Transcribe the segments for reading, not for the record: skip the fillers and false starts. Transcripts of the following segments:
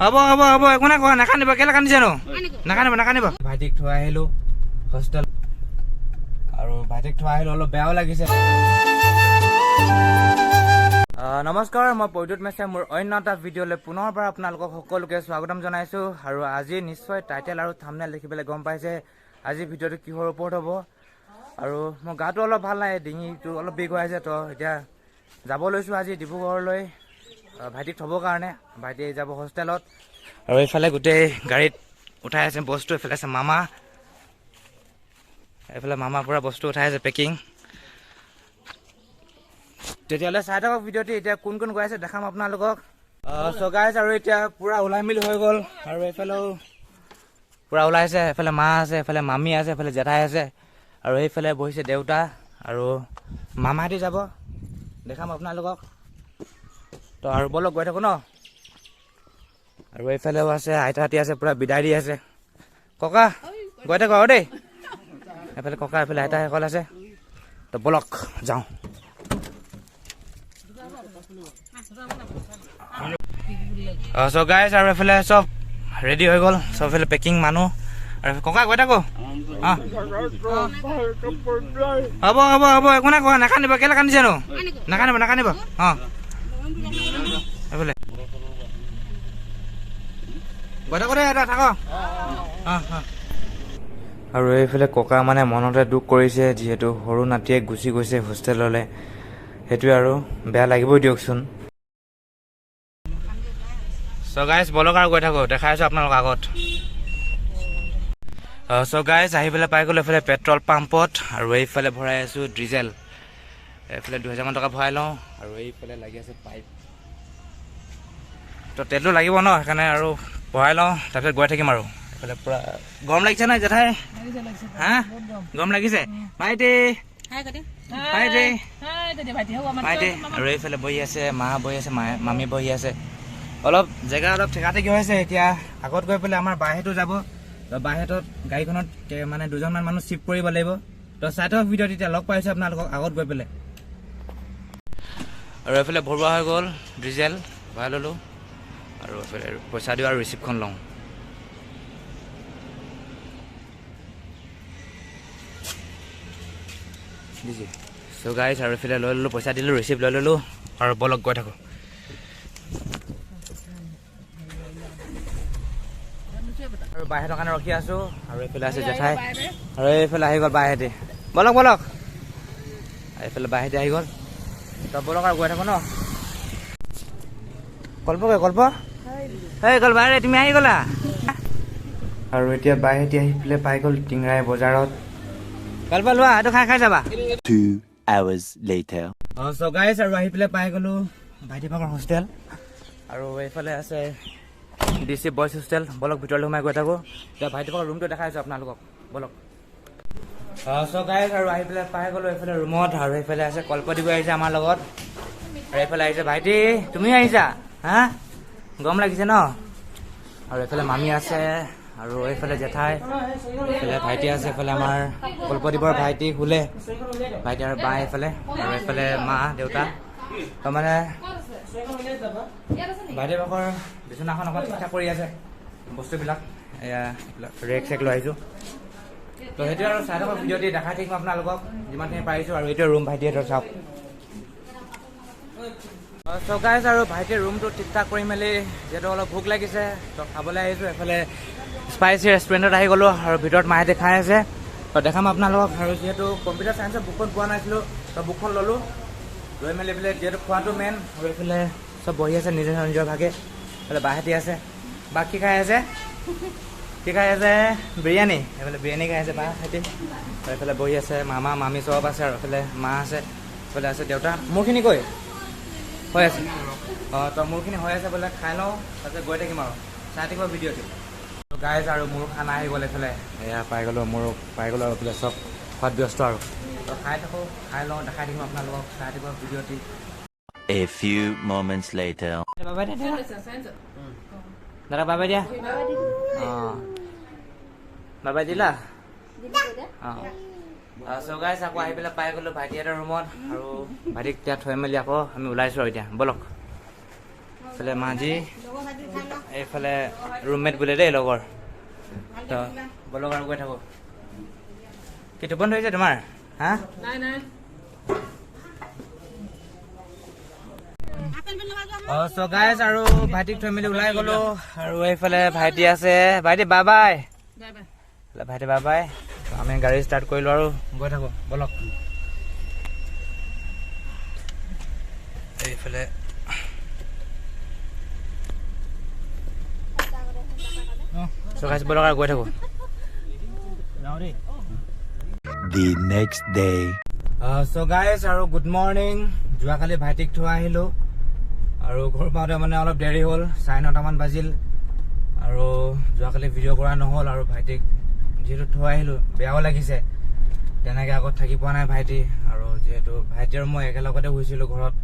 হ'ব হ'ব হ'ব, একো নাই কোৱা, নাকান্দিব। কেলে কান্দিছেনো? নাকান্দিব, নাকান্দিব। ভাইটিক থৈ আহিলো হোষ্টেল আৰু ভাইটিক থৈ আহিলো, অলপ বেয়াও লাগিছে। নমস্কাৰ, মই প্ৰদ্যুৎ মেছে মোৰ অন্য এটা ভিডিঅ'লৈ পুনৰবাৰ আপোনালোকক সকলোকে স্বাগতম জনাইছোঁ। আৰু আজি নিশ্চয় টাইটেল আৰু থামনেল দেখি পেলাই গম পাইছে আজি ভিডিঅ'টো কিহৰ ওপৰত হ'ব। আৰু মোৰ গাটো অলপ ভাল নাই, ডিঙিটো অলপ বিষ হৈ আছে। তো এতিয়া যাব লৈছোঁ আজি ডিব্ৰুগড়লৈ ভাইটিক থ'বৰ কাৰণে। ভাইটি যাব হোষ্টেলত। আৰু এইফালে গোটেই গাড়ীত উঠাই আছে বস্তু। এইফালে আছে মামা, এইফালে মামাৰ পৰা বস্তু উঠাই আছে, পেকিং। তেতিয়াহ'লে চাই থাকক ভিডিঅ'টো। এতিয়া কোন কোন গৈ আছে দেখাম আপোনালোকক। চ' গাইজ, আৰু এতিয়া পূৰা ওলাই মেলি হৈ গ'ল আৰু এইফালেও পূৰা ওলাইছে। এইফালে মা আছে, এইফালে মামী আছে, এইফালে জেঠাই আছে আৰু এইফালে বহিছে দেউতা আৰু মামাহঁতি যাব, দেখাম আপোনালোকক। তো আৰু ব'লক, গৈ থাকোঁ ন। আৰু এইফালেও আছে আইতাহঁতি আছে, পূৰা বিদায় দি আছে। ককা, গৈ থাকো আৰু দেই। এইফালে ককা, এইফালে আইতাসকল আছে। তো ব'লক, যাওঁ। চ' গাইজ, আৰু এইফালে চব ৰেডি হৈ গ'ল, চব এইফালে পেকিং মানুহ। আৰু ককা, গৈ থাকো। অঁ, হ'ব হ'ব হ'ব, একো নাই কোৱা, নাকান্দিব। কেলে কান্দিছেনো? নাকান্দিব, নাকান্দিব। অঁ, এইফালে গৈ থাকো দেই, এটা থাক। অঁ অঁ। আৰু এইফালে ককা মানে মনতে দুখ কৰিছে, যিহেতু সৰু নাতিয়েক গুচি গৈছে হোষ্টেললৈ। সেইটোৱে আৰু বেয়া লাগিবই দিয়কচোন। চ' গাইজ, বলক আৰু গৈ থাকোঁ, দেখাই আছোঁ আপোনালোক আগত। চ' গাইজ, আহি পেলাই পাই গ'লো এইফালে পেট্ৰল পাম্পত আৰু এইফালে ভৰাই আছোঁ ডিজেল। এইফালে 2000মান টকা ভৰাই লওঁ। আৰু এইফালে লাগি আছে পাইপ, তো তেলটো লাগিব ন, সেইকাৰণে আৰু ভৰাই লওঁ, তাৰপিছত গৈ থাকিম। আৰু এইফালে পূৰা গৰম লাগিছে নাই জেঠাই? হা, গৰম লাগিছে। ভাইটি, ভাইটি, ভাইটি। আৰু এইফালে বহি আছে মা, বহি আছে মায়ে, মামী বহি আছে। অলপ জেগা অলপ ঠেকা ঠেকি হৈছে। এতিয়া আগত গৈ পেলাই আমাৰ বাহেঁতো যাব, তো বাহেঁতত গাড়ীখনত মানে দুজনমান মানুহ চিফ্ট কৰিব লাগিব। তো চাই থাকক ভিডিঅ'ত, এতিয়া লগ পাইছোঁ আপোনালোকক আগত গৈ পেলাই। আৰু এইফালে ভৰোৱা হৈ গ'ল, ডিজেল ভৰাই ল'লোঁ আৰু এইফালে পইচা দিওঁ আৰু ৰিচিপ্টখন লওঁ। দিছে। চ' গাইজ, আৰু এইফালে লৈ ল'লোঁ, পইচা দিলোঁ, ৰিচিপ্ট লৈ ল'লোঁ আৰু বলক, গৈ থাকোঁ। আৰু বাহেঁতৰ কাৰণে ৰখি আছোঁ। আৰু এইফালে আছে জেঠাই আৰু এইফালে আহি গ'ল বাহেঁতি। বলক বলক, এইফালে বাহেঁতি আহি গ'ল। তো বলক আৰু গৈ থাকোঁ ন। কল্প কৈ কল্প, এই গ'ল বাহিৰে, তুমি আহি গ'লা। আৰু এতিয়া বাহেঁতি আহি পেলাই পাই গ'ল টিংৰাই বজাৰত। কল্প লোৱা, এইটো খাই খাই যাবা। 2 hours later. অঁ, চ' গাইজ, আৰু আহি পেলাই পাই গ'লো ভাইটি ভাগৰ হোষ্টেল। আৰু এইফালে আছে ডি চি বইজ হোষ্টেল। বলক, ভিতৰলৈ সোমাই গৈ থাকোঁ। এতিয়া ভাইটি ভাগৰ ৰুমটো দেখাই আছোঁ আপোনালোকক, বলক। চ' গাইজ, আৰু আহি পেলাই পাই গ'লো এইফালে ৰুমত। আৰু এইফালে আছে কল্পদ্বীপ, আহিছে আমাৰ লগত। আৰু এইফালে আহিছে ভাইটি, তুমিও আহিছা? হা, গৰম লাগিছে ন? আৰু এইফালে মামী আছে আৰু এইফালে জেঠাই, এইফালে ভাইটি আছে। এইফালে আমাৰ কল্পদ্বীপৰ ভাইটি শুলে, ভাইটি আৰু বা এইফালে। আৰু এইফালে মা দেউতা। তো মানে ভাইটি ভাগৰ বিচনাখন অকণ ঠিক ঠাক কৰি আছে বস্তুবিলাক, এয়া ৰেক চেক লৈ আহিছোঁ। তো সেইটোৱে আৰু চাই থাকক ভিডিঅ'টি, দেখাই থাকিম আপোনালোকক যিমানখিনি পাৰিছোঁ। আৰু এইটোৱে ৰুম ভাইটিহঁতৰ, চাওক। চ' গাইজ, আৰু ভাইটিৰ ৰুমটো ঠিক ঠাক কৰি মেলি যিহেতু অলপ ভোক লাগিছে, তো খাবলৈ আহিছোঁ। এইফালে স্পাইচি ৰেষ্টুৰেণ্টত আহি গ'লোঁ আৰু ভিতৰত মাহঁতে খাই আছে, তো দেখাম আপোনালোকক। আৰু যিহেতু কম্পিউটাৰ চায়েন্সৰ বুকখন পোৱা নাছিলোঁ, তো বুকখন ল'লোঁ, লৈ মেলি এইফালে যিহেতু খোৱাটো মেইন। আৰু এইফালে চব বহি আছে নিজৰ নিজৰ ভাগে। এইফালে বাহেঁতি আছে, বা কি খাই আছে? কি খাই আছে? বিৰিয়ানী। এইফালে বিৰিয়ানী খাই আছে বাহেঁতি। আৰু এইফালে বহি আছে মামা মামী চব আছে। আৰু এইফালে মা আছে, এইফালে আছে দেউতা। মোৰখিনি কৈ হৈ আছে। অঁ, তো মোৰখিনি হৈ আছে বোলে, খাই লওঁ, তাৰপিছত গৈ থাকিম আৰু চাই থাকিব ভিডিঅ'টো। গাইজ, আৰু মোৰ খানা আহি গ'ল এইফালে, এয়া পাই গ'লোঁ, মোৰো পাই গ'লোঁ। আৰু এইফালে চব খোৱাত ব্যস্ত আৰু তো খাই থাকোঁ, খাই লওঁ, দেখাই থাকিম আপোনালোকক, চাই থাকিব ভিডিঅ'টি। A few moments later. বাবাই দিয়া, দাদা বাবাই দিয়া। অঁ, বাবাই দিলা। অঁ, চ' গাইজ, আকৌ আহি পেলাই পাই গ'লোঁ ভাইটিহঁতৰ ৰুমত আৰু ভাইটিক এতিয়া থৈ মেলি আকৌ আমি ওলাইছোঁ। আৰু এতিয়া ব'লক। এইফালে মাজি, এইফালে ৰুমমেট বোলে দেই, লগৰ। তো বলক আৰু গৈ থাকোঁ। কি টোপনি ধৰিছে তোমাৰ? হা। নাই নাই। অ' চ' গাইজ, আৰু ভাইটিক থৈ মেলি ওলাই গ'লো আৰু এইফালে ভাইটি আছে। ভাইটি, বাই বাই। Bye bye. ভাইটি, বাই বাই। আমি গাড়ী ষ্টাৰ্ট কৰিলোঁ আৰু গৈ থাকোঁ, ব'লক। এইফালে চ' গাইজ, ব'লক আৰু গৈ থাকোঁ। The next day. So' guys, আৰু গুড মৰ্ণিং। যোৱাকালি ভাইটিক থৈ আহিলোঁ আৰু ঘৰ পাওঁতে মানে অলপ দেৰি হ'ল, 9:30মান বাজিল আৰু যোৱাকালি ভিডিঅ' কৰা নহ'ল। আৰু ভাইটিক যিহেতু থৈ আহিলোঁ, বেয়াও লাগিছে, তেনেকৈ আগত থাকি পোৱা নাই ভাইটি। আৰু যিহেতু ভাইটি আৰু মই একেলগতে শুইছিলোঁ ঘৰত,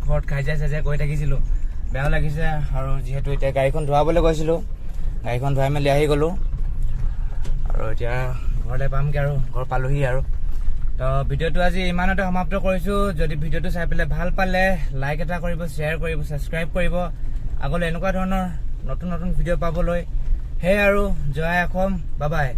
ঘৰত কাজিয়া চাজিয়া কৰি থাকিছিলোঁ, বেয়াও লাগিছে। আৰু যিহেতু এতিয়া গাড়ীখন ধুৱাবলৈ গৈছিলোঁ, গাড়ীখন ধুৱাই মেলি আহি গ'লোঁ আৰু এতিয়া ঘৰলৈ পামগৈ আৰু ঘৰ পালোহি। আৰু তো ভিডিঅ'টো আজি ইমানতে সমাপ্ত কৰিছোঁ। যদি ভিডিঅ'টো চাই পেলাই ভাল পালে লাইক এটা কৰিব, শ্বেয়াৰ কৰিব, ছাবস্ক্ৰাইব কৰিব আগলৈ এনেকুৱা ধৰণৰ নতুন নতুন ভিডিঅ' পাবলৈ। সেয়াই আৰু জয় অসম, বাই বাই।